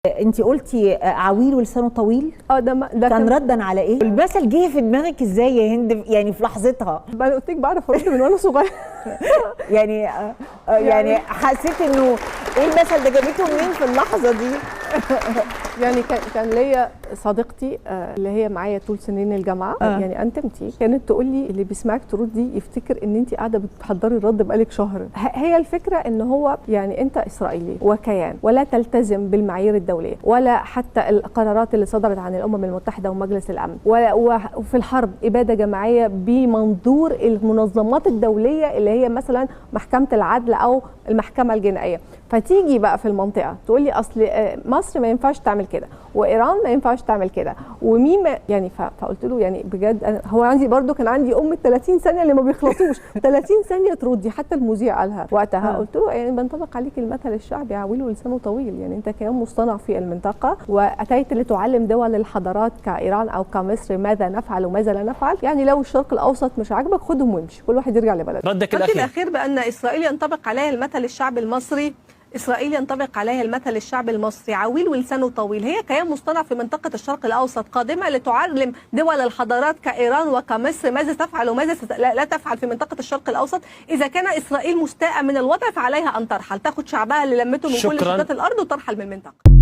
انت قلتي عويل ولسانه طويل. ده كان ردا على ايه؟ المثل جه في دماغك ازاي يا هند يعني في لحظتها؟ انا قلت لك بعرف ارد من وانا صغير. يعني يعني حسيت انه ايه المثل ده جابته منين في اللحظة دي؟ يعني كان ليا صديقتي اللي هي معايا طول سنين الجامعة، يعني انتمتي، كانت تقول لي اللي بيسمعك تردي يفتكر ان انت قاعدة بتحضري الرد بقالك شهر. هي الفكرة ان هو يعني انت اسرائيلي وكيان ولا تلتزم بالمعايير الدولية ولا حتى القرارات اللي صدرت عن الامم المتحدة ومجلس الامن، وفي الحرب ابادة جماعية بمنظور المنظمات الدولية اللي هي مثلا محكمة العدل او المحكمة الجنائية. فتيجي بقى في المنطقة تقول لي اصل مصر ما ينفعش تعمل كده وايران ما ينفعش تعمل كده ومين يعني. فقلت له يعني بجد أنا هو عندي برضو كان عندي ام 30 ثانية اللي ما بيخلصوش 30 ثانية تردي، حتى المذيع قالها وقتها. قلت له يعني بنطبق عليك المثل الشعبي عويل ولسانه طويل، يعني انت كيان مصطنع في المنطقة واتيت لتعلم دول الحضارات كايران او كمصر ماذا نفعل وماذا لا نفعل. يعني لو الشرق الاوسط مش عاجبك خدهم وامشي، كل واحد يرجع لبلده. ردك الاخير. الاخير بان اسرائيل ينطبق عليها المثل الشعبي المصري، إسرائيل ينطبق عليها المثل الشعبي المصري عويل ولسانه طويل. هي كيان مصطنع في منطقة الشرق الأوسط قادمة لتعلم دول الحضارات كإيران وكمصر ماذا تفعل وماذا لا تفعل في منطقة الشرق الأوسط. إذا كان إسرائيل مستاءة من الوضع فعليها أن ترحل، تاخد شعبها اللي لمته من كل شتات الأرض وترحل من المنطقة.